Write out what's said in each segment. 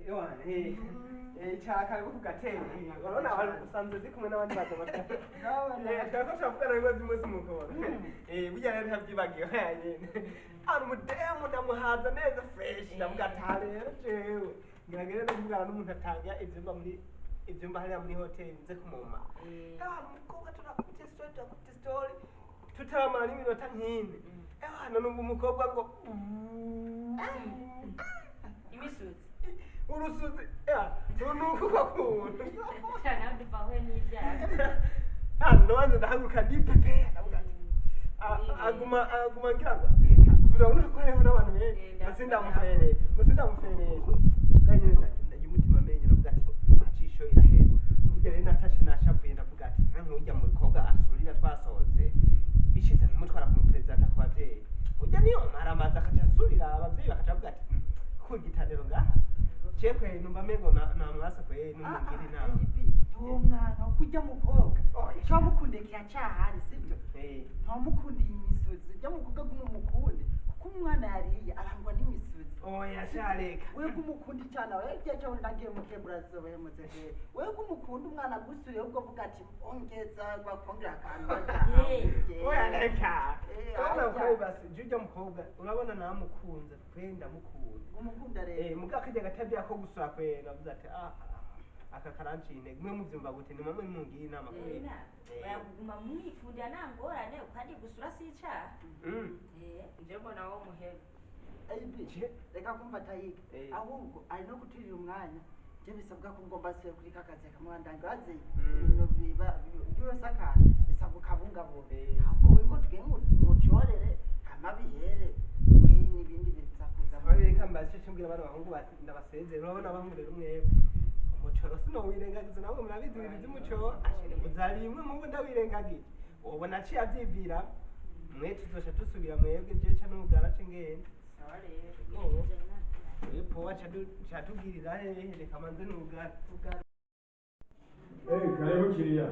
Ewana, icara kare ku gatebe. Urabona abantu usanzwe zi kumwe n'abandi bantu batatu. Twari ko turavugana bimwe by'umunsi mukuru. Burya rero ntabyibagiwe nyine. Ari umudemu ndamuhaza neza fresh, ndavuga ati "Aha rero jewe ngeragere no kuvugana n'umuntu atanga ivyumba muri ivyumba hariya muri hoteli nze kumuma." Ewana, umukobwa turakubita story, turakubita story, tutaramara n'iminota nk'ine. Ewana, numva umukobwa ngo Imisuzi. Urusuzi nuko uko kuntu. Cyane duvaho n'ibyaha. Hano ndahaguruka ndipepe, ndavuga ati aguma aguma ngira ngo reka, urabona ko hariho n'abantu benshi ngo sindamufereye, ngo sindamufereye. Bwa nyine ndagira umutima amenyo, ndavuga ati acisho irahera. Burya rero natashe nashavuye, ndavuga ati nka nk'urya mukobwa asurira twasohotse bishitse nkumutwara kumuperezida ku babyeyi, urya niyo maramaza akaca asurira ababyeyi bakaca bavuga ati "Mm, ku gitaniro ngaha cekwe." Numva mengo namwasa kwe numungira inama. Uwo mwana kujya mukobwa Oya. icyo wamukundiye kiracyahari, sibyo? Eh. Ntiwamukundiye imisuzi, ujya mukobwa guma umukunde, kuko umwana yariye arangwa n'imisuzi. Oya shareka. Wega umukundi cyane, wewe igihe cyo ndagiye mukembura zohemutse, wega umukunda umwana agusuriye, ubwo avuga ati ongeza bakongera akantu. Oya reka. Urabona Arya. ko basi je ujya mukobwa urabona namukunze kwe, ndamukunda. Umukunda rero. Muga akajya gatabya ko gusura kwe, navuze ati ah ah, aka karanciye intege. Mwe muvyumva gute? Ni mwe mungiye inama kwe. Kuguma mwikundira nta ngorane, kandi gusura si icaha. Nje mbona wo muhebe. AB, reka kumfata yiga. Ahubwo ari no guturira umwanya, je bisabwa ko ngomba asubiye kuri kakazi kamwandanga urazi. Ibintu biba byose akantu bisabwa ukabungabunga. Ahubwo we ngo tugende mucorere hama bihere we n'ibindi biza kuza. Aho reka mbaze cyo mbwira bano bahungu bati ndabasezera. Urabona abahungu rero mwebwe umucoro sinowirengagiza, namwe murabizi ibintu by'umucoro ashire muzari imwe mubu ndawirengagije ubona aciye avyivira. Mwe tuzoca dusubira, mwebwe je ca nugara ce ngenda. Sawa rero. Oh. Epo aca tubwirira hehe? Reka manze nugara. Karibu kiriya.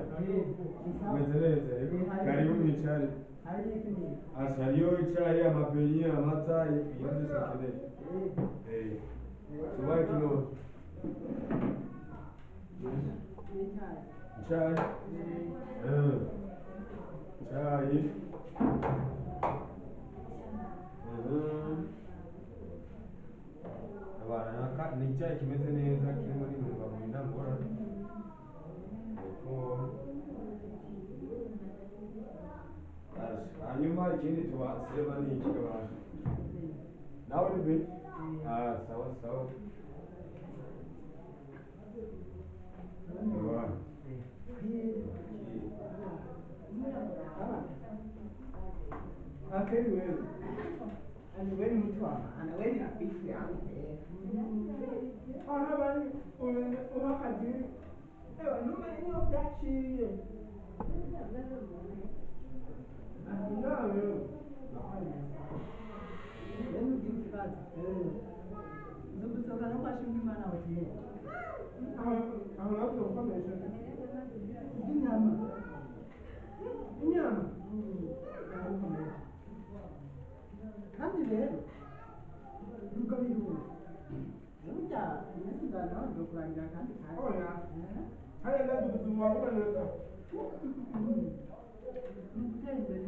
Umeze neza, yego. Karibu mwicare. Asa hariyo icayi, amabenye, amata, ibintu byose ukeneye. Tubaye kino. Icayi. Icayi. Abana naka ni icyayi kimeze neza kirimo n'intungamubiri nta ngorane. Yego. Asha, hanyuma ikindi tubaseba ni iki abantu? Nawe ni be? Ah, sawa sawa. Sawa. Akeli wewe. Ani wewe ni mtu wa maana, wewe ni rafiki yangu. Ana bani urakadiri. Ewa numa niyo byaciye. Nawe. Rero ugira ikibazo nzogusohoka no kwa Shimimana hoteli. Aho aho nabyo ukomeje. Inyama. Inyama. Kandi rero nubwo bihuye burya iminsi ingana nzokurangira kandi kandi. Oya. Haya ndaje ubuzima buboneka. Ni ugutera imbere.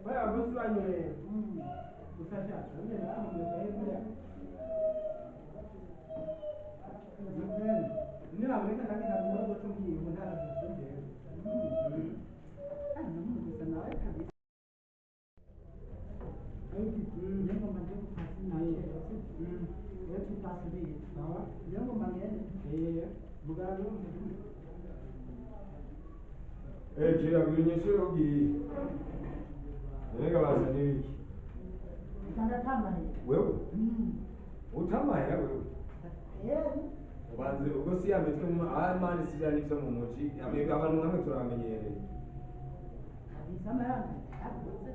Baya bosi banyoye. Gusa sha, none nawe hepfo. Nibaboneka kandi ntabwo ngo tumbwiye ngo nta kazi mfite. Kandi gusa nawe kabisa njengoma nje kupasi nawe rero tutasubiye. Sawa? Njengoma ngende. Vugana n'umuntu. Kiriya ngwino ugiye. Nenga basa n'ibiki? Ndatamaye. Wewe? Utamahera wewe? Ubanze ubwo si ya mitwe mu mani sijya n'ivyo mu muji. Amebwe abantu nkamwe turamenyereye. Kabisa amaranga yagutse.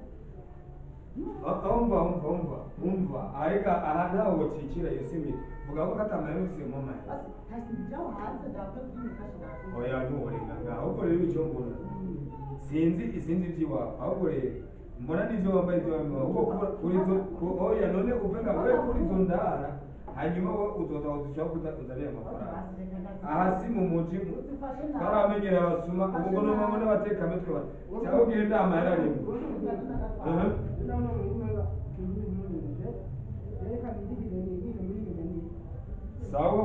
Umva umva umva umva ariko aha ntawe wocikira iyo si mitwe. Vuga ko katamahera ufise mu mahera. Basi kasi njaho hanze ndakwe kwimufasha ndakwe. Oya ntiworenga ngaho. Ahubwo rero icyo mbona sinzi isinzi iby'iwawe, ahubwo rero mbona n'ibyo wambaye ibyo wambaye ahubwo kuri izo oya none uve nga we kuri izo ndara. Hanyuma wowe uzoza udushobora kuza uzanire amafaranga. Aha si mu muji, twaramenyera abasuma, ubu ngo numva n'abatekamitwe cyangwa ugende amahera arimo. Aha. Sawa,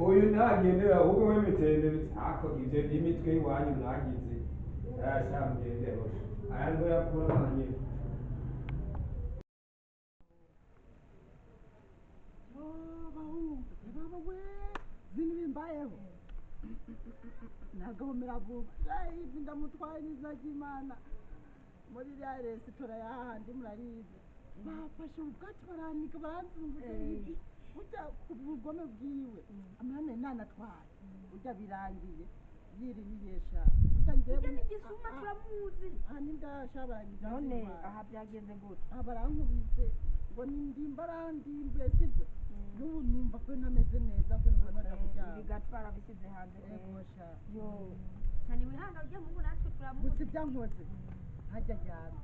uyu ntagendera, ahubwo we mitende ako ivyo imitwe iwanyu mwagize ayasha mugendeho aya ngo yakura amanyene. Bahungu baba we, zini bimbayeho nagahomera vuba. Ivi ndamutwaye n'izina ry'Imana muri iriya resitora y'ahandi murarizi, bafashe ubwatsi baranika baranzunguza ivi burya ku bugome bwiwe amahane nanatwaye burya birangiye yiriyesha burya njyewe. Ujya n'igisuma turamuzi. Aha nindasha barangije. None aha byagenze gute? Aha barankubise ngo nindimba arandimbuye, sibyo? N'ubu numva ko ntameze neza, ko numva naja kuryama. Bigatwara bishyize hanze. Ego sha. Yo. Cyane wihanga ujya mubu natwe Gusa turamuzi. ibyankoze hajya ryame.